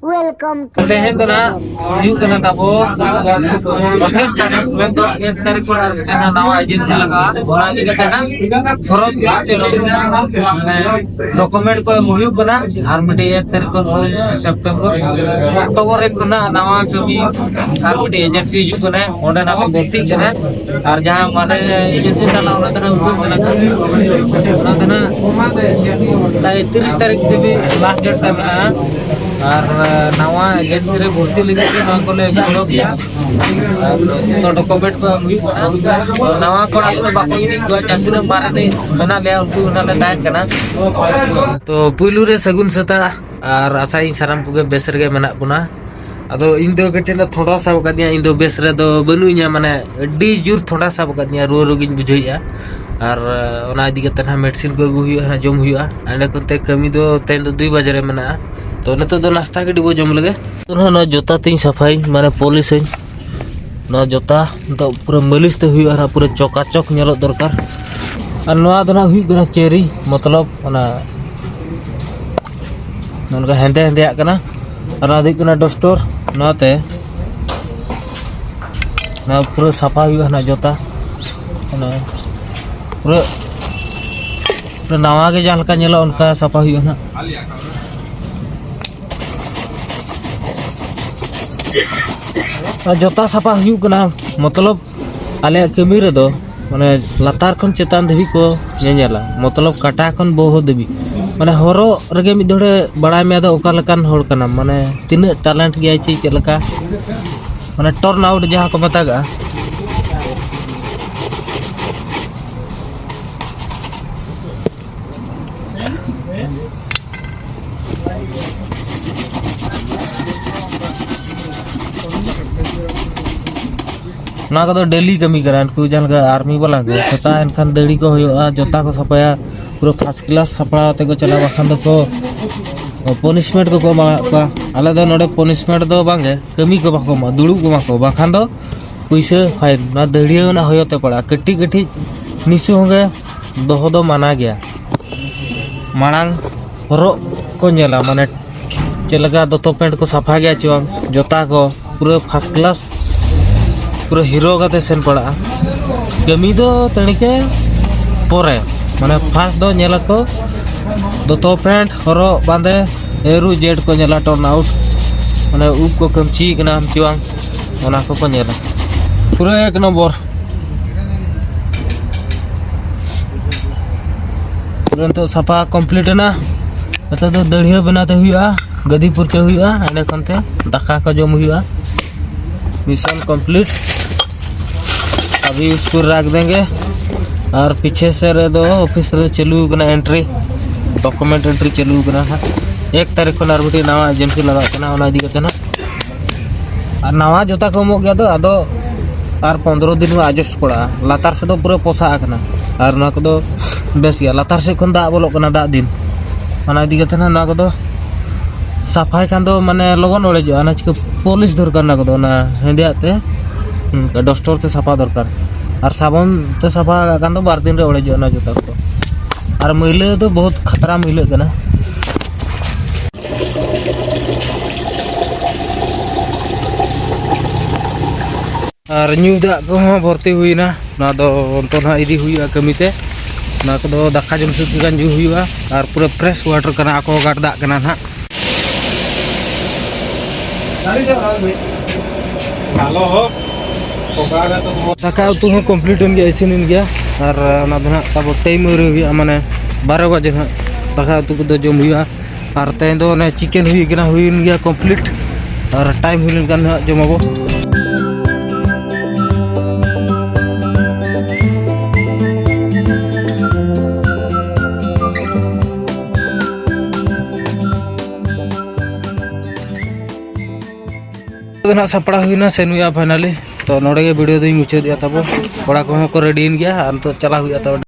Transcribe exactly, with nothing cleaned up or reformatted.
Welcome to ᱛᱮᱦᱮᱧ ᱫᱚ ᱱᱟᱜ ᱦᱩᱭᱩᱜ ᱠᱟᱱᱟ ᱛᱟᱵᱚ ᱟᱴᱷᱟᱥ ᱛᱟᱹᱨᱤᱠᱷ, ᱢᱮᱱᱫᱚ ᱮᱠ ᱛᱟᱹᱨᱤᱠᱷ ᱠᱷᱚᱱ ᱟᱨ ᱢᱤᱫᱴᱟᱝ ᱱᱟᱣᱟ ᱮᱡᱮᱱᱥᱤ ᱞᱟᱜᱟᱜᱼᱟ᱾ ᱚᱱᱟ ᱤᱫᱤ ᱠᱟᱛᱮ ᱱᱟᱜ ᱯᱷᱚᱨᱚᱢ ᱯᱷᱤᱞᱟᱯ ᱪᱟᱹᱞᱩ, ᱢᱟᱱᱮ ᱰᱚᱠᱩᱢᱮᱱᱴ ᱠᱚ ᱮᱢ ᱦᱩᱭᱩᱜ ᱠᱟᱱᱟ᱾ ᱟᱨ ᱢᱤᱫᱴᱤᱡ ᱮᱠ ᱛᱟᱹᱨᱤᱠᱷ ᱠᱷᱚᱱ ᱥᱮᱯᱴᱮᱢᱵᱚᱨ, ᱚᱠᱴᱳᱵᱚᱨ ᱮᱠ ᱠᱷᱚᱱᱟᱜ ᱱᱟᱣᱟ ᱠᱟᱹᱢᱤ ᱟᱨ ᱢᱤᱫᱴᱤᱡ ᱮᱡᱮᱱᱥᱤ ᱦᱤᱡᱩᱜ ᱠᱟᱱᱟ, ᱚᱸᱰᱮ ᱱᱟᱜ ᱠᱚ ᱵᱷᱚᱨᱛᱤᱜ ᱠᱟᱱᱟ᱾ ᱟᱨ ᱡᱟᱦᱟᱸ ᱢᱟᱨᱮ ᱮᱡᱮᱱᱥᱤ ᱛᱟᱦᱮᱸ ᱞᱮᱱᱟ, ᱚᱱᱟ ᱫᱚ ᱱᱟᱜ ᱩᱰᱩᱠ ᱠᱟᱱᱟ᱾ ᱚᱱᱟ ᱫᱚ ᱱᱟᱜ ᱛᱟᱭ ᱛᱤᱨᱤᱥ ᱛᱟᱹᱨᱤᱠᱷ ᱫᱷᱟᱹᱵᱤᱡ ᱞᱟᱥᱴ ᱰᱮᱴ ᱛᱟᱦᱮᱸ ᱢᱮᱱᱟᱜᱼᱟ᱾ ᱟᱨ ᱱᱟᱣᱟ ᱮᱡᱮᱱᱥᱤ ᱨᱮ ᱵᱷᱚᱨᱛᱤ ᱞᱟᱹᱜᱤᱫ ᱛᱮ ᱱᱚᱣᱟ ᱠᱚᱞᱮ ᱵᱚᱞᱚ ᱜᱮᱭᱟ᱾ ᱟᱨ ᱡᱚᱛᱚ ᱰᱚᱠᱩᱢᱮᱱᱴ ᱠᱚ ᱮᱢ ᱦᱩᱭᱩᱜ ᱠᱟᱱᱟ᱾ ᱛᱚ ᱱᱟᱣᱟ ᱠᱚᱲᱟ ᱠᱚᱫᱚ ᱵᱟᱠᱚ ᱤᱫᱤ ᱠᱚᱣᱟ, ᱡᱟᱦᱟᱸ ᱛᱤᱱᱟᱹᱜ ᱵᱟᱨ ᱨᱮ ᱢᱮᱱᱟᱜ ᱞᱮᱭᱟ, ᱩᱱᱠᱩ ᱚᱱᱟ ᱞᱮ ᱛᱟᱦᱮᱱ ᱠᱟᱱᱟ᱾ ᱛᱚ ᱯᱩᱭᱞᱩ ᱨᱮ ᱥᱟᱹᱜᱩᱱ ᱥᱮᱛᱟᱜ, ᱟᱨ ᱟᱥᱟᱭᱟᱹᱧ ᱥᱟᱱᱟᱢ ᱠᱚᱜᱮ ᱵᱮᱥ ᱨᱮᱜᱮ ᱢᱮᱱᱟᱜ ᱵᱚᱱᱟ᱾ ᱟᱫᱚ ᱤᱧ ᱫᱚ ᱠᱟᱹᱴᱤᱡ ᱱᱟᱜ ᱛᱷᱚᱲᱟ ᱥᱟᱵ ᱟᱠᱟᱫᱤᱧᱟ, ᱤᱧ ᱫᱚ ᱵᱮᱥ ᱨᱮᱫᱚ ᱵᱟᱹᱱᱩᱧᱟ, ᱢᱟᱱᱮ ᱟᱹᱰᱤ ᱡᱳᱨ ᱛᱷᱚᱲᱟ ᱥᱟᱵ ᱟᱠᱟᱫᱤᱧᱟ, ᱨᱩᱣᱟᱹ ᱨᱩᱜᱤᱧ ᱵᱩᱡᱷᱟᱹᱣᱮᱫᱼᱟ᱾ ᱟᱨ ᱚᱱᱟ ᱤᱫᱤ ᱠᱟᱛᱮ ᱱᱟᱜ ᱢᱮᱰᱤᱥᱤᱱ ᱠᱚ ᱟᱹᱜᱩ ᱦᱩᱭᱩᱜᱼᱟ, ᱱᱟᱜ ᱡᱚᱢ ᱦᱩᱭᱩᱜᱼᱟ᱾ ᱮᱸᱰᱮ ᱠᱷᱚᱱ ᱛᱮ ᱠᱟᱹᱢᱤ ᱫᱚ ᱛᱮᱦᱮᱧ ᱫᱚ ᱫᱩᱭ ᱵᱟᱡᱮ ᱨᱮ ᱢᱮᱱᱟᱜᱼᱟ᱾ ᱛᱚ ᱱᱤᱛᱚᱜ ᱫᱚ ᱱᱟᱥᱛᱟ ᱜᱮ ᱰᱤᱵᱟᱹ ᱡᱚᱢ ᱞᱮᱜᱮ᱾ ᱛᱚ ᱱᱟᱜ ᱱᱚᱣᱟ ᱡᱚᱛᱟ ᱛᱤᱧ ᱥᱟᱯᱷᱟᱭᱟᱹᱧ, ᱢᱟᱱᱮ ᱯᱚᱞᱤᱥᱟᱹᱧ᱾ ᱱᱚᱣᱟ ᱡᱚᱛᱟ ᱱᱤᱛᱚᱜ ᱯᱩᱨᱟᱹ ᱢᱟᱹᱞᱤᱥ ᱛᱮ ᱦᱩᱭᱩᱜᱼᱟ, ᱱᱟᱜ ᱯᱩᱨᱟᱹ ᱪᱚᱠᱟᱪᱚᱠ ᱧᱮᱞᱚᱜ ᱫᱚᱨᱠᱟᱨ᱾ ᱟᱨ ᱱᱚᱣᱟ ᱫᱚ ᱱᱟᱜ ᱦᱩᱭᱩᱜ ᱠᱟᱱᱟ ᱪᱮᱨᱤ, ᱢᱚᱛᱞᱚᱵ ᱚᱱᱟ ᱱᱚᱝᱠᱟ ᱦᱮᱸᱫᱮ ᱦᱮᱸᱫᱮᱭᱟᱜ ᱠᱟᱱᱟ᱾ ᱟᱨ ᱱᱚᱣᱟ ᱫᱚ ᱦᱩᱭᱩᱜ ᱠᱟᱱᱟ ᱰᱚᱥᱴᱚᱨ᱾ ᱱᱚᱣᱟᱛᱮ ᱱᱚᱣᱟ ᱯᱩᱨᱟᱹ ᱥᱟᱯᱷᱟ ᱦᱩᱭᱩᱜᱼᱟ ᱱᱟᱜ ᱡᱚᱛᱟ᱾ ᱚᱱᱟ ᱯᱩᱨᱟᱹ, ᱯᱩᱨᱟᱹ ᱱᱟᱣᱟ ᱜᱮ ᱡᱟᱦᱟᱸ ᱞᱮᱠᱟ ᱧᱮᱞᱚᱜᱼᱟ, ᱚᱱᱠᱟ ᱥᱟᱯᱷᱟ ᱦᱩᱭᱩᱜᱼᱟ ᱱᱟᱜ᱾ ᱟᱨ ᱡᱚᱛᱟ ᱥᱟᱯᱷᱟ ᱦᱩᱭᱩᱜ ᱠᱟᱱᱟ, ᱢᱚᱛᱞᱚᱵ ᱟᱞᱮᱭᱟᱜ ᱠᱟᱹᱢᱤ ᱨᱮᱫᱚ ᱢᱟᱱᱮ ᱞᱟᱛᱟᱨ ᱠᱷᱚᱱ ᱪᱮᱛᱟᱱ ᱫᱷᱟᱹᱵᱤᱡ ᱠᱚ ᱧᱮᱧᱮᱞᱟ, ᱢᱚᱛᱞᱚᱵ ᱠᱟᱴᱟ ᱠᱷᱚᱱ ᱵᱚᱦᱚᱜ ᱫᱷᱟᱹᱵᱤᱡ᱾ ᱢᱟᱱᱮ ᱦᱚᱨᱚᱜ ᱨᱮᱜᱮ ᱢᱤᱫ ᱫᱷᱟᱣᱮ ᱵᱟᱲᱟᱭ ᱢᱮᱭᱟ ᱫᱚ ᱚᱠᱟ ᱞᱮᱠᱟᱱ ᱦᱚᱲ ᱠᱟᱱᱟᱢ, ᱢᱟᱱᱮ ᱛᱤᱱᱟᱹᱜ ᱴᱮᱞᱮᱱᱴ ᱜᱮᱭᱟᱭ ᱪᱮ ᱪᱮᱫ ᱞᱮᱠᱟ, ᱢᱟᱱᱮ ᱴᱚᱨᱱ ᱟᱣᱩᱴ ᱡᱟᱦᱟᱸ ᱠᱚ ᱢᱮᱛᱟᱜᱟᱜᱼᱟ᱾ ᱱᱚᱣᱟ ᱠᱚᱫᱚ ᱰᱮᱞᱤ ᱠᱟᱹᱢᱤ ᱠᱟᱱᱟ᱾ ᱩᱱᱠᱩ ᱡᱟᱦᱟᱸ ᱞᱮᱠᱟ ᱟᱨᱢᱤ ᱵᱟᱞᱟ ᱠᱚ ᱥᱮᱛᱟᱜ ᱮᱱᱠᱷᱟᱱ ᱫᱟᱹᱲᱤ ᱠᱚ ᱦᱩᱭᱩᱜᱼᱟ, ᱡᱚᱛᱟ ᱠᱚ ᱥᱟᱯᱷᱟᱭᱟ, ᱯᱩᱨᱟᱹ ᱯᱷᱟᱥᱴ ᱠᱞᱟᱥ ᱥᱟᱯᱲᱟᱣ ᱠᱟᱛᱮ ᱠᱚ ᱪᱟᱞᱟᱜᱼᱟ, ᱵᱟᱠᱷᱟᱱ ᱫᱚᱠᱚ ᱯᱚᱱᱤᱥᱢᱮᱱᱴ ᱠᱚᱠᱚ ᱮᱢᱟᱣᱟᱫ ᱠᱚᱣᱟ᱾ ᱟᱞᱮ ᱫᱚ ᱱᱚᱰᱮ ᱯᱚᱱᱤᱥᱢᱮᱱᱴ ᱫᱚ ᱵᱟᱝᱜᱮ, ᱠᱟᱹᱢᱤ ᱠᱚ ᱵᱟᱠᱚ ᱮᱢᱚᱜᱼᱟ, ᱫᱩᱲᱩᱵ ᱠᱚ ᱮᱢᱟ ᱠᱚᱣᱟ, ᱵᱟᱠᱷᱟᱱ ᱫᱚ ᱯᱩᱭᱥᱟᱹ ᱯᱷᱟᱭᱤᱱ᱾ ᱚᱱᱟ ᱫᱟᱹᱲᱤᱭᱟᱹ ᱨᱮᱱᱟᱜ ᱦᱚᱭᱚ ᱛᱮ ᱯᱟᱲᱟᱜᱼᱟ᱾ ᱠᱟᱹᱴᱤᱡ ᱠᱟᱹᱴᱤᱡ ᱱᱤᱥᱩ ᱦᱚᱸᱜᱮ ᱫᱚᱦᱚ ᱫᱚ ᱢᱟᱱᱟ ᱜᱮᱭᱟ᱾ ᱢᱟᱲᱟᱝ ᱦᱚᱨᱚᱜ ᱠᱚ ᱧᱮᱞᱟ, ᱢᱟᱱᱮ ᱪᱮᱫ ᱞᱮᱠᱟ ᱫᱚᱛᱚ ᱯᱮᱱᱴ ᱠᱚ ᱥᱟᱯᱷᱟ ᱜᱮᱭᱟ ᱪᱮ ᱵᱟᱝ, ᱡᱩᱛᱟ ᱠᱚ ᱯᱩᱨᱟᱹ ᱯᱷᱟᱥᱴ ᱠᱞᱟᱥ, ᱯᱩᱨᱟᱹ ᱦᱤᱨᱳ ᱠᱟᱛᱮ ᱥᱮᱱ ᱯᱟᱲᱟᱜᱼᱟ᱾ ᱠᱟᱹᱢᱤ ᱫᱚ ᱛᱟᱹᱲᱤᱠᱮ ᱯᱚᱨᱮ, ᱢᱟᱱᱮ ᱯᱷᱟᱥᱴ ᱫᱚ ᱧᱮᱞ ᱟᱠᱚ ᱫᱚᱛᱚ ᱯᱮᱱᱴ ᱦᱚᱨᱚᱜ ᱵᱟᱸᱫᱮ, ᱮ ᱨᱩ ᱡᱮᱴ ᱠᱚ ᱧᱮᱞᱟ, ᱴᱚᱨᱱ ᱟᱣᱩᱴ, ᱢᱟᱱᱮ ᱩᱵ ᱠᱚ ᱠᱟᱹᱢᱪᱤ ᱠᱟᱱᱟ ᱪᱮ ᱵᱟᱝ, ᱚᱱᱟ ᱠᱚᱠᱚ ᱧᱮᱞᱟ᱾ ᱯᱩᱨᱟᱹ ᱮᱠ ᱱᱚᱢᱵᱚᱨ᱾ ᱯᱩᱨᱟᱹ ᱱᱤᱛᱚᱜ ᱥᱟᱯᱷᱟ ᱠᱚᱢᱯᱞᱤᱴ ᱮᱱᱟ᱾ ᱱᱤᱛᱚᱜ ᱫᱚ ᱫᱟᱹᱲᱦᱤᱭᱟᱹ ᱵᱮᱱᱟᱣ ᱛᱮ ᱦᱩᱭᱩᱜᱼᱟ, ᱜᱟᱹᱫᱤ ᱯᱩᱨᱪᱟᱹ ᱦᱩᱭᱩᱜᱼᱟ, ᱮᱸᱰᱮ ᱠᱷᱟᱱ ᱛᱮ ᱫᱟᱠᱟ ᱠᱚ ᱡᱚᱢ ᱦᱩᱭᱩᱜᱼᱟ᱾ Mission complete. ᱟᱵᱷᱤ ᱩᱥᱠᱚ ᱨᱟᱠᱷ ᱫᱮᱝᱜᱮ᱾ ᱟᱨ ᱯᱤᱪᱷᱮ ᱥᱮᱫ ᱨᱮᱫᱚ ᱚᱯᱷᱤᱥ ᱨᱮ ᱪᱟᱹᱞᱩ ᱠᱟᱱᱟ ᱮᱱᱴᱨᱤ, ᱰᱚᱠᱩᱢᱮᱱᱴ ᱮᱱᱴᱨᱤ ᱪᱟᱹᱞᱩ ᱠᱟᱱᱟ ᱦᱟᱸᱜ᱾ ᱮᱠ ᱛᱟᱹᱨᱤᱠᱷ ᱠᱷᱚᱱ ᱟᱨ ᱢᱤᱫᱴᱤᱡ ᱱᱟᱣᱟ ᱮᱡᱮᱱᱥᱤ ᱞᱟᱜᱟᱜ ᱠᱟᱱᱟ, ᱚᱱᱟ ᱤᱫᱤ ᱠᱟᱛᱮ ᱦᱟᱸᱜ᱾ ᱟᱨ ᱱᱟᱣᱟ ᱡᱩᱛᱟ ᱠᱚ ᱮᱢᱚᱜ ᱜᱮᱭᱟ, ᱟᱫᱚ, ᱟᱫᱚ ᱟᱨ ᱯᱚᱱᱫᱽᱨᱚ ᱫᱤᱱ ᱦᱚᱸ ᱮᱰᱡᱟᱥᱴ ᱯᱟᱲᱟᱜᱼᱟ᱾ ᱞᱟᱛᱟᱨ ᱥᱮᱫ ᱫᱚ ᱯᱩᱨᱟᱹ ᱯᱚᱥᱟᱜ ᱟᱠᱟᱱᱟ, ᱟᱨ ᱚᱱᱟ ᱠᱚᱫᱚ ᱵᱮᱥ ᱜᱮᱭᱟ᱾ ᱞᱟᱛᱟᱨ ᱥᱮᱫ ᱠᱷᱚᱱ ᱫᱟᱜ ᱵᱚᱞᱚᱜ ᱠᱟᱱᱟ, ᱫᱟᱜ ᱫᱤᱱ, ᱚᱱᱟ ᱤᱫᱤ ᱠᱟᱛᱮ ᱦᱟᱸᱜ ᱱᱚᱣᱟ ᱠᱚᱫᱚ ᱥᱟᱯᱷᱟᱭ ᱠᱷᱟᱱ ᱫᱚ ᱢᱟᱱᱮ ᱞᱚᱜᱚᱱ ᱚᱲᱮᱡᱚᱜᱼᱟ, ᱚᱱᱟ ᱪᱤᱠᱟᱹ ᱯᱚᱞᱤᱥ ᱫᱚᱨᱠᱟᱨ ᱚᱱᱟ ᱠᱚᱫᱚ, ᱚᱱᱟ ᱦᱮᱸᱫᱮᱭᱟᱜ ᱛᱮ, ᱦᱩᱸ, ᱰᱚᱥᱴᱚᱨ ᱛᱮ ᱥᱟᱯᱷᱟ ᱫᱚᱨᱠᱟᱨ᱾ ᱟᱨ ᱥᱟᱵᱚᱱ ᱛᱮ ᱥᱟᱯᱷᱟ ᱠᱟᱜ ᱠᱷᱟᱱ ᱫᱚ ᱵᱟᱨ ᱫᱤᱱ ᱨᱮ ᱚᱲᱮᱡᱚᱜᱼᱟ ᱚᱱᱟ ᱡᱩᱛᱟ ᱠᱚᱫᱚ᱾ ᱟᱨ ᱢᱟᱹᱭᱞᱟᱹ ᱫᱚ ᱵᱚᱦᱩᱛ ᱠᱷᱟᱛᱨᱟ ᱢᱟᱹᱭᱞᱟᱹᱜ ᱠᱟᱱᱟ᱾ ᱟᱨ ᱧᱩ ᱫᱟᱜ ᱠᱚᱦᱚᱸ ᱵᱷᱚᱨᱛᱤ ᱦᱩᱭᱱᱟ, ᱱᱚᱣᱟ ᱫᱚ ᱚᱱᱛᱮ ᱱᱟᱦᱟᱜ ᱤᱫᱤ ᱦᱩᱭᱩᱜᱼᱟ ᱠᱟᱹᱢᱤᱛᱮ᱾ ᱱᱚᱣᱟ ᱠᱚᱫᱚ ᱫᱟᱠᱟ ᱡᱚᱢ ᱥᱟᱹᱛ ᱞᱮᱠᱷᱟᱱ ᱧᱩ ᱦᱩᱭᱩᱜᱼᱟ᱾ ᱟᱨ ᱯᱩᱨᱟᱹ ᱯᱷᱨᱮᱥ ᱣᱟᱴᱟᱨ ᱠᱟᱱᱟ, ᱟᱠᱣᱟᱜᱟᱨᱰ ᱫᱟᱜ ᱠᱟᱱᱟ ᱱᱟᱦᱟᱜ᱾ ᱫᱟᱠᱟ ᱩᱛᱩ ᱦᱚᱸ ᱠᱚᱢᱯᱞᱤᱴ ᱮᱱ ᱜᱮᱭᱟ, ᱤᱥᱤᱱ ᱮᱱ ᱜᱮᱭᱟ᱾ ᱟᱨ ᱚᱱᱟ ᱫᱚ ᱱᱟᱦᱟᱜ ᱛᱟᱵᱚ ᱴᱟᱭᱤᱢ ᱟᱹᱣᱨᱤ ᱦᱩᱭᱩᱜᱼᱟ, ᱢᱟᱱᱮ ᱵᱟᱨᱚ ᱵᱟᱡᱮ ᱱᱟᱦᱟᱜ ᱫᱟᱠᱟ ᱩᱛᱩ ᱠᱚᱫᱚ ᱡᱚᱢ ᱦᱩᱭᱩᱜᱼᱟ᱾ ᱟᱨ ᱛᱮᱦᱮᱧ ᱫᱚ ᱚᱱᱮ ᱪᱤᱠᱮᱱ ᱦᱩᱭ ᱠᱟᱱᱟ, ᱦᱩᱭᱮᱱ ᱜᱮᱭᱟ ᱠᱚᱢᱯᱞᱤᱴ᱾ ᱟᱨ ᱴᱟᱭᱤᱢ ᱦᱩᱭ ᱞᱮᱱᱠᱷᱟᱱ ᱱᱟᱦᱟᱜ ᱡᱚᱢᱟᱵᱚ᱾ ᱫᱚ ᱱᱟᱦᱟᱜ ᱥᱟᱯᱲᱟᱣ ᱦᱩᱭᱱᱟ, ᱥᱮᱱ ᱦᱩᱭᱩᱜᱼᱟ ᱯᱷᱟᱭᱱᱟᱞᱤ᱾ ᱛᱚ ᱱᱚᱰᱮ ᱜᱮ ᱵᱷᱤᱰᱤᱭᱳ ᱫᱚᱧ ᱢᱩᱪᱟᱹᱫᱮᱜᱼᱟ ᱛᱟᱵᱚ᱾ ᱠᱚᱲᱟ ᱠᱚᱦᱚᱸ ᱠᱚ ᱨᱮᱰᱤᱭᱮᱱ ᱜᱮᱭᱟ, ᱟᱨ ᱱᱤᱛᱚᱜ ᱪᱟᱞᱟᱣ ᱦᱩᱭᱩᱜᱼᱟ ᱛᱟᱵᱚ᱾